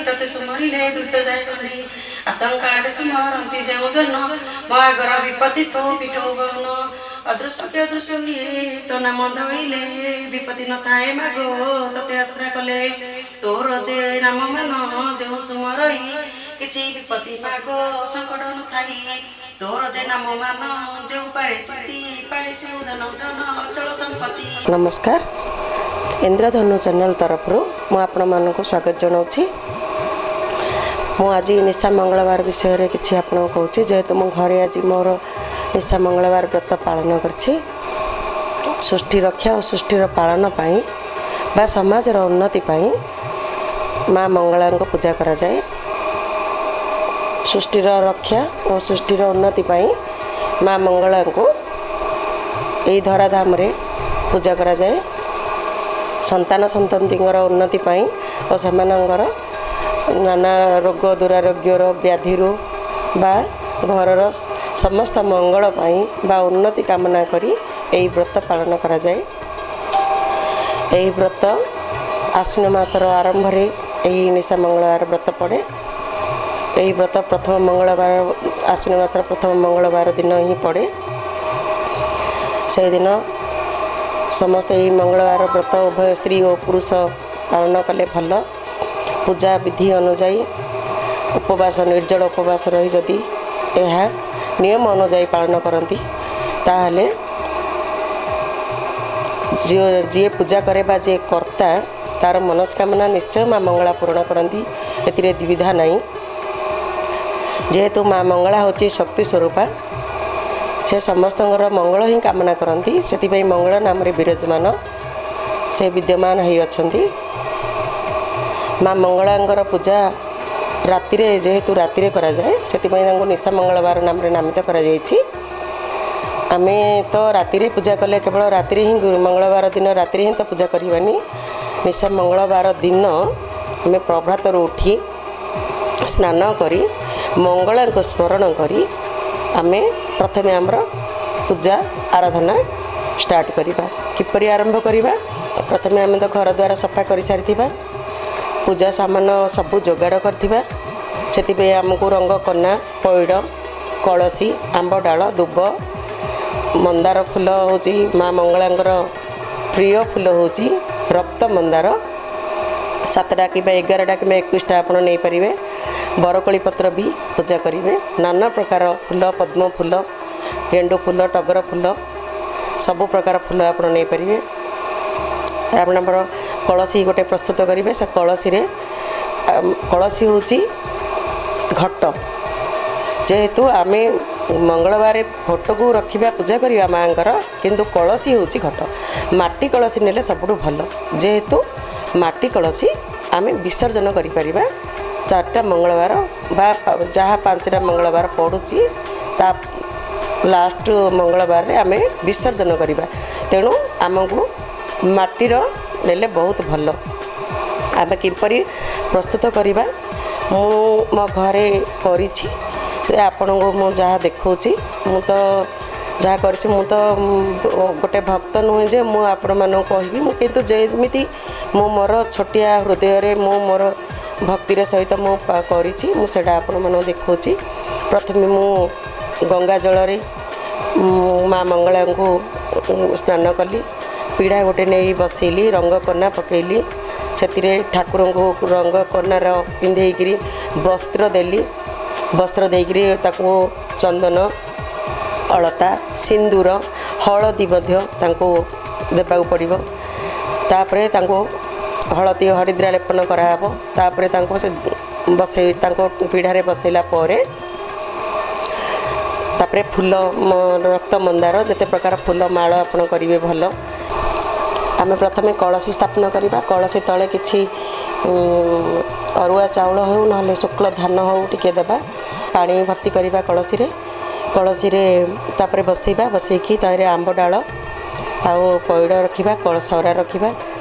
ତତେ ସୁମରିଲେ ଦୁରିତ ଯାଏ ଖଣ୍ଡି। ଆତଙ୍କାଳରେ ସୁମରନ୍ତି ଯେଉଁ ଜନ, ମହାଘର ବିପତ୍ତି ତୋ ପିଠ ବହନ। ଅଦୃଶ୍ୟ କି ଅଦୃଶ୍ୟ ହୁଏ ତୋ ନାମ ଧଇଲେ, ବିପତ୍ତି ନଥାଏ ମାଗୋ ତତେ ଆଶ୍ରା କଲେ। ତୋର ଯେ ନାମ ମାନ ଯେଉଁ ସୁମରଇ, କିଛି ବିପତ୍ତି ମାଗୋ ସଙ୍କଟ ନଥାଇ। ତୋର ଯେ ନାମ ମାନ ଯେଉଁ ପାରେ ଚିନ୍ତି, ପାଏ ସେ ଧନ ଜନ ଅଚଳ ସମ୍ପତ୍ତି। ନମସ୍କାର, ଇନ୍ଦ୍ରଧନୁ ଚ୍ୟାନେଲ୍ ତରଫରୁ ମୁଁ ଆପଣମାନଙ୍କୁ ସ୍ୱାଗତ ଜଣାଉଛି। ମୁଁ ଆଜି ନିଶା ମଙ୍ଗଳବାର ବିଷୟରେ କିଛି ଆପଣଙ୍କୁ କହୁଛି। ଯେହେତୁ ମୁଁ ଘରେ ଆଜି ମୋର ନିଶା ମଙ୍ଗଳବାର ବ୍ରତ ପାଳନ କରିଛି, ସୃଷ୍ଟି ରକ୍ଷା ଓ ସୃଷ୍ଟିର ପାଳନ ପାଇଁ ବା ସମାଜର ଉନ୍ନତି ପାଇଁ ମା ମଙ୍ଗଳାଙ୍କ ପୂଜା କରାଯାଏ। ସୃଷ୍ଟିର ରକ୍ଷା ଓ ସୃଷ୍ଟିର ଉନ୍ନତି ପାଇଁ ମା ମଙ୍ଗଳାଙ୍କୁ ଏହି ଧରାଧାମରେ ପୂଜା କରାଯାଏ। ସନ୍ତାନ ସନ୍ତତିଙ୍କର ଉନ୍ନତି ପାଇଁ ଓ ସେମାନଙ୍କର ନାନା ରୋଗ ଦୁରାରୋଗ୍ୟର ବ୍ୟାଧିରୁ ବା ଘରର ସମସ୍ତ ମଙ୍ଗଳ ପାଇଁ ବା ଉନ୍ନତି କାମନା କରି ଏହି ବ୍ରତ ପାଳନ କରାଯାଏ। ଏହି ବ୍ରତ ଆଶ୍ୱିନ ମାସର ଆରମ୍ଭରେ ଏହି ନିଶା ମଙ୍ଗଳବାର ବ୍ରତ ପଡ଼େ। ଏହି ବ୍ରତ ପ୍ରଥମ ମଙ୍ଗଳବାର, ଆଶ୍ୱିନ ମାସର ପ୍ରଥମ ମଙ୍ଗଳବାର ଦିନ ହିଁ ପଡ଼େ। ସେଇଦିନ ସମସ୍ତେ ଏହି ମଙ୍ଗଳବାର ବ୍ରତ ଉଭୟ ସ୍ତ୍ରୀ ଓ ପୁରୁଷ ପାଳନ କଲେ ଭଲ। ପୂଜା ବିଧି ଅନୁଯାୟୀ ଉପବାସ, ନିର୍ଜଳ ଉପବାସ ରହି ଯଦି ଏହା ନିୟମ ଅନୁଯାୟୀ ପାଳନ କରନ୍ତି, ତାହେଲେ ଯିଏ ପୂଜା କରେ ବା ଯିଏ କର୍ତ୍ତା, ତା'ର ମନସ୍କାମନା ନିଶ୍ଚୟ ମା ମଙ୍ଗଳା ପୂରଣ କରନ୍ତି, ଏଥିରେ ଦ୍ୱିଧା ନାହିଁ। ଯେହେତୁ ମା ମଙ୍ଗଳା ହେଉଛି ଶକ୍ତି ସ୍ୱରୂପା, ସେ ସମସ୍ତଙ୍କର ମଙ୍ଗଳ ହିଁ କାମନା କରନ୍ତି। ସେଥିପାଇଁ ମଙ୍ଗଳ ନାମରେ ବିରାଜମାନ ସେ ବିଦ୍ୟମାନ ହୋଇଅଛନ୍ତି। ମା ମଙ୍ଗଳାଙ୍କର ପୂଜା ରାତିରେ, ଯେହେତୁ ରାତିରେ କରାଯାଏ, ସେଥିପାଇଁ ତାଙ୍କୁ ନିଶା ମଙ୍ଗଳବାର ନାମରେ ନାମିତ କରାଯାଇଛି। ଆମେ ତ ରାତିରେ ପୂଜା କଲେ କେବଳ ରାତିରେ ହିଁ, ମଙ୍ଗଳବାର ଦିନ ରାତିରେ ହିଁ ତ ପୂଜା କରିବାନି। ନିଶା ମଙ୍ଗଳବାର ଦିନ ଆମେ ପ୍ରଭାତରୁ ଉଠି ସ୍ନାନ କରି ମଙ୍ଗଳାଙ୍କୁ ସ୍ମରଣ କରି ଆମେ ପ୍ରଥମେ ଆମର ପୂଜା ଆରାଧନା ଷ୍ଟାର୍ଟ କରିବା। କିପରି ଆରମ୍ଭ କରିବା? ପ୍ରଥମେ ଆମେ ତ ଘର ଦ୍ୱାର ସଫା କରିସାରିଥିବା, ପୂଜା ସାମାନ ସବୁ ଯୋଗାଡ଼ କରିଥିବା। ସେଥିପାଇଁ ଆମକୁ ରଙ୍ଗ କନା, ପଇଡ଼, କଳସୀ, ଆମ୍ବ ଡାଳ, ଦୁବ, ମନ୍ଦାର ଫୁଲ ହେଉଛି ମା ମଙ୍ଗଳାଙ୍କର ପ୍ରିୟ ଫୁଲ, ହେଉଛି ରକ୍ତ ମନ୍ଦାର। 7ଟା କିମ୍ବା 11ଟା କିମ୍ବା 21ଟା ଆପଣ ନେଇପାରିବେ। ବରକୋଳି ପତ୍ର ବି ପୂଜା କରିବେ। ନାନା ପ୍ରକାର ଫୁଲ, ପଦ୍ମ ଫୁଲ, ଗେଣ୍ଡୁ ଫୁଲ, ଟଗର ଫୁଲ, ସବୁ ପ୍ରକାର ଫୁଲ ଆପଣ ନେଇପାରିବେ। ଆପଣଙ୍କର କଳସୀ ଗୋଟେ ପ୍ରସ୍ତୁତ କରିବେ। ସେ କଳସୀରେ, କଳସୀ ହେଉଛି ଘଟ। ଯେହେତୁ ଆମେ ମଙ୍ଗଳବାର ଫଟୋକୁ ରଖିବା, ପୂଜା କରିବା ମାଆଙ୍କର, କିନ୍ତୁ କଳସୀ ହେଉଛି ଘଟ। ମାଟି କଳସୀ ନେଲେ ସବୁଠୁ ଭଲ, ଯେହେତୁ ମାଟି କଳସୀ ଆମେ ବିସର୍ଜନ କରିପାରିବା 4ଟା ମଙ୍ଗଳବାର ବା ଯାହା 5ଟା ମଙ୍ଗଳବାର ପଡ଼ୁଛି, ତା ଲାଷ୍ଟ ମଙ୍ଗଳବାରରେ ଆମେ ବିସର୍ଜନ କରିବା। ତେଣୁ ଆମକୁ ମାଟିର ନେଲେ ବହୁତ ଭଲ। ଆମେ କିପରି ପ୍ରସ୍ତୁତ କରିବା? ମୁଁ ମୋ ଘରେ କରିଛି, ସେ ଆପଣଙ୍କୁ ମୁଁ ଯାହା ଦେଖାଉଛି। ମୁଁ ତ ଯାହା କରିଛି, ମୁଁ ତ ଗୋଟେ ଭକ୍ତ ନୁହେଁ ଯେ ମୁଁ ଆପଣମାନଙ୍କୁ କହିବି। ମୁଁ କିନ୍ତୁ ଯେମିତି ମୁଁ ମୋର ଛୋଟିଆ ହୃଦୟରେ ମୁଁ ମୋର ଭକ୍ତିର ସହିତ ମୁଁ କରିଛି, ମୁଁ ସେଇଟା ଆପଣମାନଙ୍କୁ ଦେଖାଉଛି। ପ୍ରଥମେ ମୁଁ ଗଙ୍ଗା ଜଳରେ ମା ମଙ୍ଗଳାଙ୍କୁ ସ୍ନାନ କଲି। ପିଢ଼ା ଗୋଟେ ନେଇ ବସେଇଲି, ରଙ୍ଗ କନା ପକାଇଲି। ସେଥିରେ ଠାକୁରଙ୍କୁ ରଙ୍ଗ କନାର ପିନ୍ଧେଇକିରି ବସ୍ତ୍ର ଦେଲି। ବସ୍ତ୍ର ଦେଇକିରି ତାକୁ ଚନ୍ଦନ, ଅଳତା, ସିନ୍ଦୁର, ହଳଦୀ ମଧ୍ୟ ତାଙ୍କୁ ଦେବାକୁ ପଡ଼ିବ। ତାପରେ ତାଙ୍କୁ ହଳଦୀ ହରିଦ୍ରା ଲେପନ କରାହେବ। ତାପରେ ତାଙ୍କୁ ସେ ବସେଇ, ତାଙ୍କୁ ପିଢ଼ାରେ ବସେଇଲା ପରେ ତାପରେ ଫୁଲ, ରକ୍ତ ମନ୍ଦାର, ଯେତେ ପ୍ରକାର ଫୁଲ ମାଳ ଆପଣ କରିବେ ଭଲ। ଆମେ ପ୍ରଥମେ କଳସୀ ସ୍ଥାପନ କରିବା। କଳସୀ ତଳେ କିଛି ଅରୁଆ ଚାଉଳ ହେଉ, ନହେଲେ ଶୁକ୍ଳ ଧାନ ହେଉ, ଟିକେ ଦେବା। ପାଣି ଭର୍ତ୍ତି କରିବା କଳସୀରେ। କଳସୀରେ ତାପରେ ବସେଇବା। ବସେଇକି ତାହିଁରେ ଆମ୍ବ ଡାଳ ଆଉ ପଇଡ଼ ରଖିବା, ସରା ରଖିବା।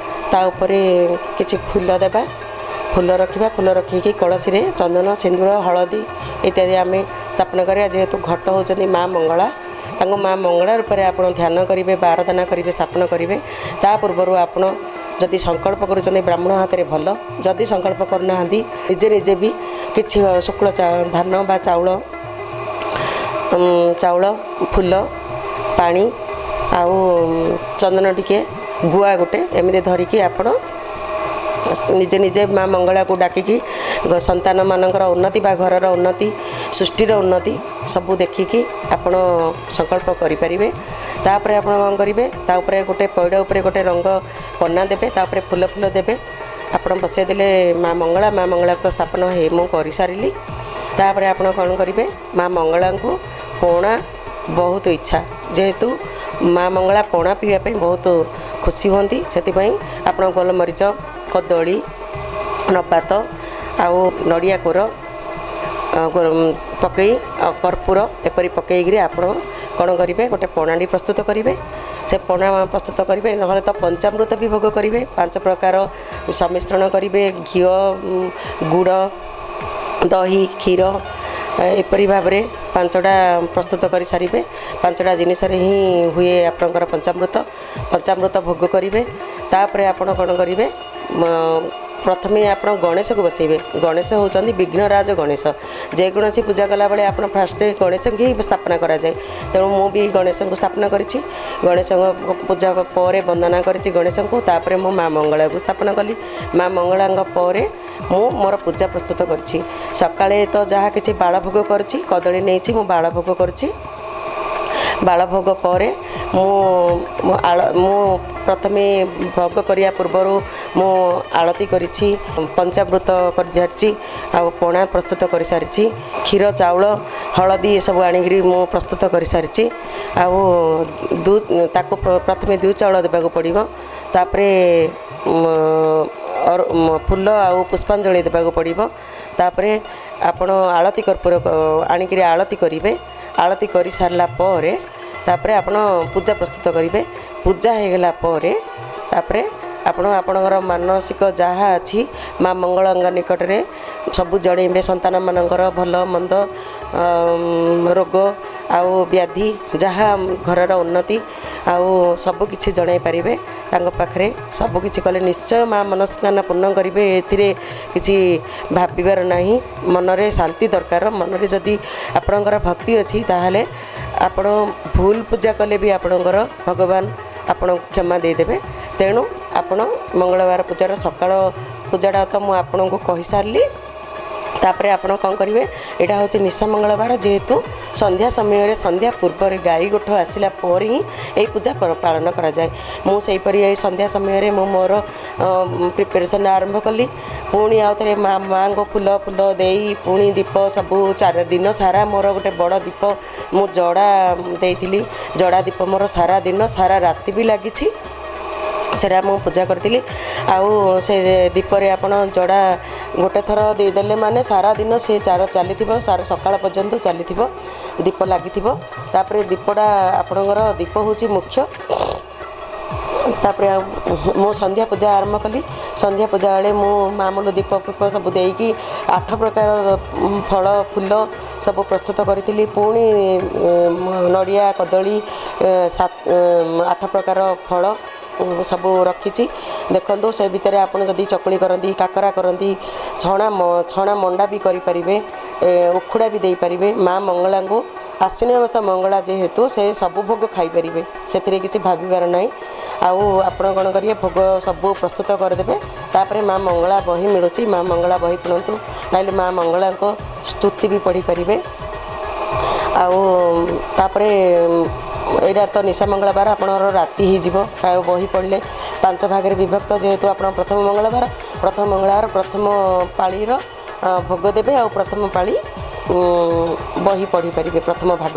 ତା ଉପରେ କିଛି ଫୁଲ ଦେବା, ଫୁଲ ରଖିବା। ଫୁଲ ରଖିକି କଳସୀରେ ଚନ୍ଦନ, ସିନ୍ଦୁର, ହଳଦୀ ଇତ୍ୟାଦି ଆମେ ସ୍ଥାପନ କରିବା। ଯେହେତୁ ଘଟ ହେଉଛନ୍ତି ମା ମଙ୍ଗଳା, ତାଙ୍କୁ ମା ମଙ୍ଗଳା ରୂପରେ ଆପଣ ଧ୍ୟାନ କରିବେ ବା ଆରାଧନା କରିବେ, ସ୍ଥାପନ କରିବେ। ତା ପୂର୍ବରୁ ଆପଣ ଯଦି ସଂକଳ୍ପ କରୁଛନ୍ତି ବ୍ରାହ୍ମଣ ହାତରେ ଭଲ, ଯଦି ସଂକଳ୍ପ କରୁନାହାନ୍ତି ନିଜେ ନିଜେ ବି କିଛି ଶୁକ୍ଳ ଧାନ ବା ଚାଉଳ, ଚାଉଳ, ଫୁଲ, ପାଣି ଆଉ ଚନ୍ଦନ ଟିକେ, ଗୁଆ ଗୋଟେ ଏମିତି ଧରିକି ଆପଣ ନିଜେ ନିଜେ ମା ମଙ୍ଗଳାକୁ ଡାକିକି ସନ୍ତାନମାନଙ୍କର ଉନ୍ନତି ବା ଘରର ଉନ୍ନତି, ସୃଷ୍ଟିର ଉନ୍ନତି ସବୁ ଦେଖିକି ଆପଣ ସଂକଳ୍ପ କରିପାରିବେ। ତାପରେ ଆପଣ କ'ଣ କରିବେ? ତା ଉପରେ ଗୋଟେ ପଇଡ଼ ଉପରେ ଗୋଟେ ରଙ୍ଗ କନା ଦେବେ, ତା ଉପରେ ଫୁଲ ଫୁଲ ଦେବେ। ଆପଣ ବସାଇ ଦେଲେ ମା ମଙ୍ଗଳା। ମା ମଙ୍ଗଳାକୁ ସ୍ଥାପନ ହେଇ ମୁଁ କରିସାରିଲି। ତାପରେ ଆପଣ କ'ଣ କରିବେ? ମା ମଙ୍ଗଳାଙ୍କୁ ପଣା ବହୁତ ଇଚ୍ଛା, ଯେହେତୁ ମା ମଙ୍ଗଳା ପଣା ପିଇବା ପାଇଁ ବହୁତ ଖୁସି ହୁଅନ୍ତି। ସେଥିପାଇଁ ଆପଣ ଗୋଲମରିଚ, କଦଳୀ, ନବାତ ଆଉ ନଡ଼ିଆ କୋର ପକାଇ, ଆଉ କର୍ପୂର ଏପରି ପକାଇକିରି ଆପଣ କ'ଣ କରିବେ? ଗୋଟେ ପଣାଟି ପ୍ରସ୍ତୁତ କରିବେ। ସେ ପଣା ପ୍ରସ୍ତୁତ କରିବେ, ନହେଲେ ତ ପଞ୍ଚାମୃତ ବି ଭୋଗ କରିବେ। ପାଞ୍ଚ ପ୍ରକାର ସମ୍ମିଶ୍ରଣ କରିବେ, ଘିଅ, ଗୁଡ଼, ଦହି, କ୍ଷୀର, ଏପରି ଭାବରେ ପାଞ୍ଚଟା ପ୍ରସ୍ତୁତ କରିସାରିବେ। ପାଞ୍ଚଟା ଜିନିଷରେ ହିଁ ହୁଏ ଆପଣଙ୍କର ପଞ୍ଚାମୃତ। ପଞ୍ଚାମୃତ ଭୋଗ କରିବେ। ତାପରେ ଆପଣ କ'ଣ କରିବେ? ପ୍ରଥମେ ଆପଣ ଗଣେଶକୁ ବସେଇବେ। ଗଣେଶ ହେଉଛନ୍ତି ବିଘ୍ନରାଜ ଗଣେଶ। ଯେକୌଣସି ପୂଜା କଲାବେଳେ ଆପଣ ଫାଷ୍ଟ ଗଣେଶଙ୍କୁ ହିଁ ସ୍ଥାପନା କରାଯାଏ। ତେଣୁ ମୁଁ ବି ଗଣେଶଙ୍କୁ ସ୍ଥାପନା କରିଛି। ଗଣେଶଙ୍କ ପୂଜା ପରେ ବନ୍ଦନା କରିଛି ଗଣେଶଙ୍କୁ। ତାପରେ ମୁଁ ମା ମଙ୍ଗଳାକୁ ସ୍ଥାପନା କଲି। ମା ମଙ୍ଗଳାଙ୍କ ପରେ ମୁଁ ମୋର ପୂଜା ପ୍ରସ୍ତୁତ କରିଛି। ସକାଳେ ତ ଯାହା କିଛି ବାଳ ଭୋଗ କରିଛି, କଦଳୀ ନେଇଛି, ମୁଁ ବାଳ ଭୋଗ କରିଛି। ବାଳଭୋଗ ପରେ ମୁଁ ମୁଁ ପ୍ରଥମେ ଭୋଗ କରିବା ପୂର୍ବରୁ ମୁଁ ଆଳତି କରିଛି, ପଞ୍ଚାମୃତ କରିସାରିଛି ଆଉ ପଣା ପ୍ରସ୍ତୁତ କରିସାରିଛି। କ୍ଷୀର, ଚାଉଳ, ହଳଦୀ ଏସବୁ ଆଣିକିରି ମୁଁ ପ୍ରସ୍ତୁତ କରିସାରିଛି। ଆଉ ତାକୁ ପ୍ରଥମେ ଦୁଇ ଚାଉଳ ଦେବାକୁ ପଡ଼ିବ। ତାପରେ ଫୁଲ ଆଉ ପୁଷ୍ପାଞ୍ଜଳି ଦେବାକୁ ପଡ଼ିବ। ତାପରେ ଆପଣ ଆଳତି କର୍ପୂର ଆଣିକିରି ଆଳତି କରିବେ। ଆଳତି କରିସାରିଲା ପରେ ତାପରେ ଆପଣ ପୂଜା ପ୍ରସ୍ତୁତ କରିବେ। ପୂଜା ହେଇଗଲା ପରେ ତାପରେ ଆପଣ ଆପଣଙ୍କର ମାନସିକ ଯାହା ଅଛି ମା ମଙ୍ଗଳାଙ୍କ ନିକଟରେ ସବୁ ଜଣେଇବେ। ସନ୍ତାନମାନଙ୍କର ଭଲ ମନ୍ଦ, ରୋଗ ଆଉ ବ୍ୟାଧି, ଯାହା ଘରର ଉନ୍ନତି ଆଉ ସବୁ କିଛି ଜଣାଇ ପାରିବେ ତାଙ୍କ ପାଖରେ। ସବୁ କିଛି କଲେ ନିଶ୍ଚୟ ମା ମନସ୍କାମନା ପୂର୍ଣ୍ଣ କରିବେ, ଏଥିରେ କିଛି ଭାବିବାର ନାହିଁ। ମନରେ ଶାନ୍ତି ଦରକାର। ମନରେ ଯଦି ଆପଣଙ୍କର ଭକ୍ତି ଅଛି, ତାହେଲେ ଆପଣ ଭୁଲ ପୂଜା କଲେ ବି ଆପଣଙ୍କର ଭଗବାନ ଆପଣଙ୍କୁ କ୍ଷମା ଦେଇଦେବେ। ତେଣୁ ଆପଣ ମଙ୍ଗଳବାର ପୂଜାର ସକାଳ ପୂଜାଟା ତ ମୁଁ ଆପଣଙ୍କୁ କହିସାରିଲି। ତାପରେ ଆପଣ କ'ଣ କରିବେ? ଏଇଟା ହେଉଛି ନିଶା ମଙ୍ଗଳବାର, ଯେହେତୁ ସନ୍ଧ୍ୟା ସମୟରେ, ସନ୍ଧ୍ୟା ପୂର୍ବରେ ଗାଈ ଗୋଠ ଆସିଲା ପରେ ହିଁ ଏହି ପୂଜା ପାଳନ କରାଯାଏ। ମୁଁ ସେହିପରି ଏହି ସନ୍ଧ୍ୟା ସମୟରେ ମୁଁ ମୋର ପ୍ରିପାରେସନ୍ ଆରମ୍ଭ କଲି। ପୁଣି ଆଉ ଥରେ ମାଆଙ୍କ ଫୁଲ ଫୁଲ ଦେଇ, ପୁଣି ଦୀପ ସବୁ ଚାରି ଦିନ ସାରା ମୋର ଗୋଟେ ବଡ଼ ଦୀପ ମୁଁ ଜଡ଼ା ଦେଇଥିଲି। ଜଡ଼ା ଦୀପ ମୋର ସାରା ଦିନ, ସାରା ରାତି ବି ଲାଗିଛି। ସେଇଟା ମୁଁ ପୂଜା କରିଥିଲି। ଆଉ ସେ ଦୀପରେ ଆପଣ ଜଡ଼ା ଗୋଟେ ଥର ଦେଇଦେଲେ ମାନେ ସାରା ଦିନ ସେ ଚାର ଚାଲିଥିବ, ସାରା ସକାଳ ପର୍ଯ୍ୟନ୍ତ ଚାଲିଥିବ, ଦୀପ ଲାଗିଥିବ। ତାପରେ ଦୀପଟା ଆପଣଙ୍କର ଦୀପ ହେଉଛି ମୁଖ୍ୟ। ତାପରେ ଆଉ ମୁଁ ସନ୍ଧ୍ୟା ପୂଜା ଆରମ୍ଭ କଲି। ସନ୍ଧ୍ୟା ପୂଜା ବେଳେ ମୁଁ ମାମୁଲୁ ଦୀପ ଫିପ ସବୁ ଦେଇକି ଆଠ ପ୍ରକାର ଫଳ ଫୁଲ ସବୁ ପ୍ରସ୍ତୁତ କରିଥିଲି। ପୁଣି ନଡ଼ିଆ, କଦଳୀ, ସାତ ଆଠ ପ୍ରକାର ଫଳ ସବୁ ରଖିଛି। ଦେଖନ୍ତୁ, ସେ ଭିତରେ ଆପଣ ଯଦି ଚକୁଳି କରନ୍ତି, କାକରା କରନ୍ତି, ଛଣା ମଣ୍ଡା ବି କରିପାରିବେ, ଉଖୁଡ଼ା ବି ଦେଇପାରିବେ ମା ମଙ୍ଗଳାଙ୍କୁ। ଆଶ୍ୱିନ ମାସ ମଙ୍ଗଳା ଯେହେତୁ, ସେ ସବୁ ଭୋଗ ଖାଇପାରିବେ, ସେଥିରେ କିଛି ଭାବିବାର ନାହିଁ। ଆଉ ଆପଣ କ'ଣ କରିବେ? ଭୋଗ ସବୁ ପ୍ରସ୍ତୁତ କରିଦେବେ। ତାପରେ ମା ମଙ୍ଗଳା ବହି ମିଳୁଛି, ମା ମଙ୍ଗଳା ବହି ପଢ଼ନ୍ତୁ, ନହେଲେ ମା ମଙ୍ଗଳାଙ୍କ ସ୍ତୁତି ବି ପଢ଼ିପାରିବେ। ଆଉ ତାପରେ ଏଇଟା ତ ନିଶା ମଙ୍ଗଳବାର, ଆପଣଙ୍କର ରାତି ହେଇଯିବ ପ୍ରାୟ ବହି ପଢ଼ିଲେ। ପାଞ୍ଚ ଭାଗରେ ବିଭକ୍ତ ଯେହେତୁ, ଆପଣ ପ୍ରଥମ ମଙ୍ଗଳବାର, ପ୍ରଥମ ମଙ୍ଗଳବାର ପ୍ରଥମ ପାଳିର ଭୋଗ ଦେବେ ଆଉ ପ୍ରଥମ ପାଳି ବହି ପଢ଼ିପାରିବେ, ପ୍ରଥମ ଭାଗ।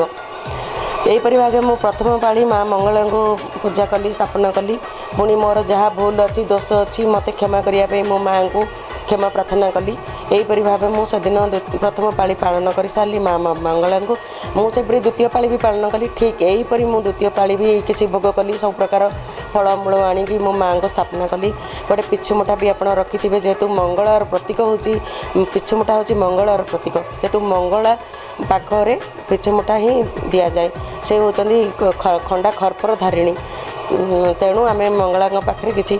ଏହିପରି ଭାବେ ମୁଁ ପ୍ରଥମ ପାଳି ମା ମଙ୍ଗଳାଙ୍କୁ ପୂଜା କଲି, ସ୍ଥାପନା କଲି। ପୁଣି ମୋର ଯାହା ଭୁଲ ଅଛି, ଦୋଷ ଅଛି, ମୋତେ କ୍ଷମା କରିବା ପାଇଁ ମୋ ମାଆଙ୍କୁ କ୍ଷମା ପ୍ରାର୍ଥନା କଲି। ଏହିପରି ଭାବେ ମୁଁ ସେଦିନ ପ୍ରଥମ ପାଳି ପାଳନ କରିସାରିଲି ମା ମଙ୍ଗଳାଙ୍କୁ। ମୁଁ ସେପରି ଦ୍ୱିତୀୟ ପାଳି ବି ପାଳନ କଲି। ଠିକ୍ ଏହିପରି ମୁଁ ଦ୍ୱିତୀୟ ପାଳି ବି କିଛି ଭୋଗ କଲି। ସବୁ ପ୍ରକାର ଫଳମୂଳ ଆଣିକି ମୋ ମାଆଙ୍କୁ ସ୍ଥାପନା କଲି। ଗୋଟେ ପିଛୁମୁଠା ବି ଆପଣ ରଖିଥିବେ, ଯେହେତୁ ମଙ୍ଗଳର ପ୍ରତୀକ ହେଉଛି ପିଛୁମୁଠା, ହେଉଛି ମଙ୍ଗଳର ପ୍ରତୀକ। ଯେହେତୁ ମଙ୍ଗଳା ପାଖରେ ପିଛୁମୁଠା ହିଁ ଦିଆଯାଏ। ସେ ହେଉଛନ୍ତି ଖଣ୍ଡା ଖର୍ପର ଧାରିଣୀ। ତେଣୁ ଆମେ ମଙ୍ଗଳାଙ୍କ ପାଖରେ କିଛି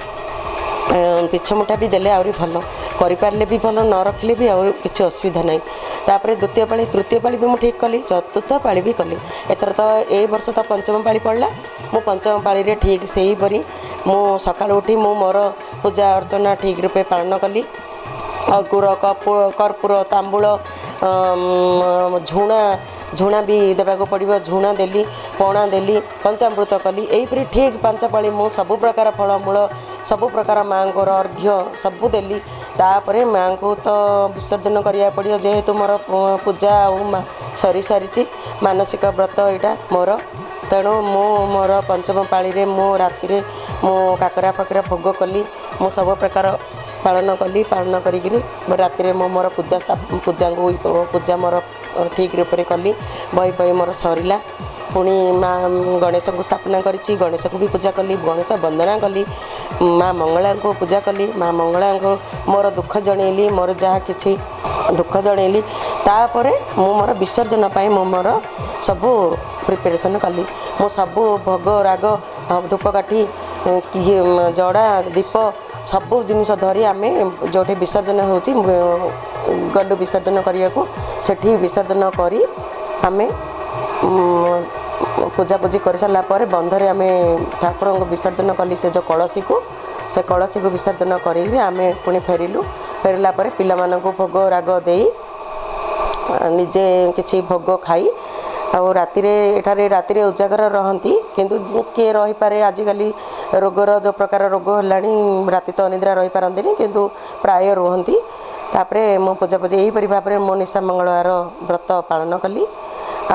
ପିଛ ମୁଠା ବି ଦେଲେ ଆହୁରି ଭଲ, କରିପାରିଲେ ବି ଭଲ, ନ ରଖିଲେ ବି ଆଉ କିଛି ଅସୁବିଧା ନାହିଁ। ତାପରେ ଦ୍ୱିତୀୟ ପାଳି, ତୃତୀୟ ପାଳି ବି ମୁଁ ଠିକ୍ କଲି, ଚତୁର୍ଥ ପାଳି ବି କଲି। ଏଥର ତ ଏଇ ବର୍ଷ ତ ପଞ୍ଚମ ପାଳି ପଡ଼ିଲା। ମୁଁ ପଞ୍ଚମ ପାଳିରେ ଠିକ୍ ସେହିପରି ମୁଁ ସକାଳୁ ଉଠି ମୁଁ ମୋର ପୂଜା ଅର୍ଚ୍ଚନା ଠିକ୍ ରୂପେ ପାଳନ କଲି। ଅଗୁର, କର୍ପୂର, ତାମ୍ବୁଳ, ଝୁଣା, ଝୁଣା ବି ଦେବାକୁ ପଡ଼ିବ, ଝୁଣା ଦେଲି, ପଣା ଦେଲି, ପଞ୍ଚାମୃତ କଲି। ଏହିପରି ଠିକ୍ 5 ପାଳି ମୁଁ ସବୁ ପ୍ରକାର ଫଳମୂଳ, ସବୁ ପ୍ରକାର ମାଆଙ୍କର ଅର୍ଘ୍ୟ ସବୁ ଦେଲି। ତାପରେ ମାଆଙ୍କୁ ତ ବିସର୍ଜନ କରିବାକୁ ପଡ଼ିବ, ଯେହେତୁ ମୋର ପୂଜା ଆଉ ସରିସାରିଛି, ମାନସିକ ବ୍ରତ ଏଇଟା ମୋର। ତେଣୁ ମୁଁ ମୋର ପଞ୍ଚମ ପାଳିରେ ମୁଁ ରାତିରେ ମୁଁ କାକରା ଫାକରା ଭୋଗ କଲି, ମୁଁ ସବୁ ପ୍ରକାର ପାଳନ କଲି। ପାଳନ କରିକିରି ରାତିରେ ମୁଁ ମୋର ପୂଜା ପୂଜାଙ୍କୁ ପୂଜା ମୋର ଠିକ୍ ରୂପରେ କଲି। ବହି ଫହି ମୋର ସରିଲା। ପୁଣି ମା ଗଣେଶଙ୍କୁ ସ୍ଥାପନା କରିଛି, ଗଣେଶକୁ ବି ପୂଜା କଲି, ଗଣେଶ ବନ୍ଦନା କଲି, ମା ମଙ୍ଗଳାଙ୍କୁ ପୂଜା କଲି, ମା ମଙ୍ଗଳାଙ୍କୁ ମୋର ଦୁଃଖ ଜଣେଇଲି, ମୋର ଯାହା କିଛି ଦୁଃଖ ଜଣେଇଲି। ତାପରେ ମୁଁ ମୋର ବିସର୍ଜନ ପାଇଁ ମୁଁ ମୋର ସବୁ ପ୍ରିପାରେସନ୍ କଲି। ମୁଁ ସବୁ ଭୋଗ ରାଗ, ଧୂପକାଠି, ଜଡ଼ା ଦୀପ ସବୁ ଜିନିଷ ଧରି ଆମେ ଯେଉଁଠି ବିସର୍ଜନ ହେଉଛି ଗଲୁ ବିସର୍ଜନ କରିବାକୁ। ସେଠି ବିସର୍ଜନ କରି ଆମେ ପୂଜାପୂଜି କରିସାରିଲା ପରେ ବନ୍ଧରେ ଆମେ ଠାକୁରଙ୍କୁ ବିସର୍ଜନ କଲି। ସେ ଯେଉଁ କଳସୀକୁ, ସେ କଳସୀକୁ ବିସର୍ଜନ କରିକି ଆମେ ପୁଣି ଫେରିଲୁ। ଫେରିଲା ପରେ ପିଲାମାନଙ୍କୁ ଭୋଗ ରାଗ ଦେଇ ନିଜେ କିଛି ଭୋଗ ଖାଇ, ଆଉ ରାତିରେ ଏଠାରେ ରାତିରେ ଉଜାଗର ରହନ୍ତି, କିନ୍ତୁ କିଏ ରହିପାରେ, ଆଜିକାଲି ରୋଗର ଯେଉଁ ପ୍ରକାର ରୋଗ ହେଲାଣି ରାତି ତ ଅନିଦ୍ରା ରହିପାରନ୍ତିନି, କିନ୍ତୁ ପ୍ରାୟ ରୁହନ୍ତି। ତାପରେ ମୁଁ ପୂଜାପୂଜି ଏହିପରି ଭାବରେ ମୁଁ ନିଶା ମଙ୍ଗଳବାର ବ୍ରତ ପାଳନ କଲି।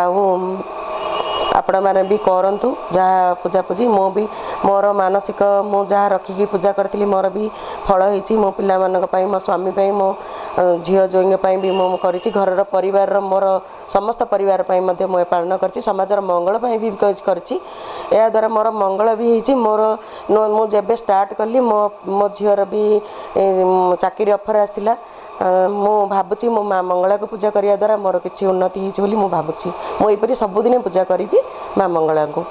ଆଉ ଆପଣମାନେ ବି କରନ୍ତୁ ଯାହା ପୂଜାପୂଜି। ମୁଁ ବି ମୋର ମାନସିକ ମୁଁ ଯାହା ରଖିକି ପୂଜା କରିଥିଲି ମୋର ବି ଫଳ ହେଇଛି। ମୋ ପିଲାମାନଙ୍କ ପାଇଁ, ମୋ ସ୍ୱାମୀ ପାଇଁ, ମୋ ଝିଅ ଜ୍ୱାଇଁଙ୍କ ପାଇଁ ବି ମୁଁ କରିଛି। ଘରର ପରିବାରର ମୋର ସମସ୍ତ ପରିବାର ପାଇଁ ମଧ୍ୟ ମୁଁ ପାଳନ କରିଛି। ସମାଜର ମଙ୍ଗଳ ପାଇଁ ବି କରିଛି। ଏହାଦ୍ୱାରା ମୋର ମଙ୍ଗଳ ବି ହେଇଛି। ମୋର ମୁଁ ଯେବେ ଷ୍ଟାର୍ଟ କଲି ମୋ ଝିଅର ବି ଚାକିରି ଅଫର୍ ଆସିଲା। ମୁଁ ଭାବୁଛି ମୋ ମା ମଙ୍ଗଳାକୁ ପୂଜା କରିବା ଦ୍ୱାରା ମୋର କିଛି ଉନ୍ନତି ହେଇଛି ବୋଲି ମୁଁ ଭାବୁଛି। ମୁଁ ଏହିପରି ସବୁଦିନେ ପୂଜା କରିବି ମା ମଙ୍ଗଳାଙ୍କୁ।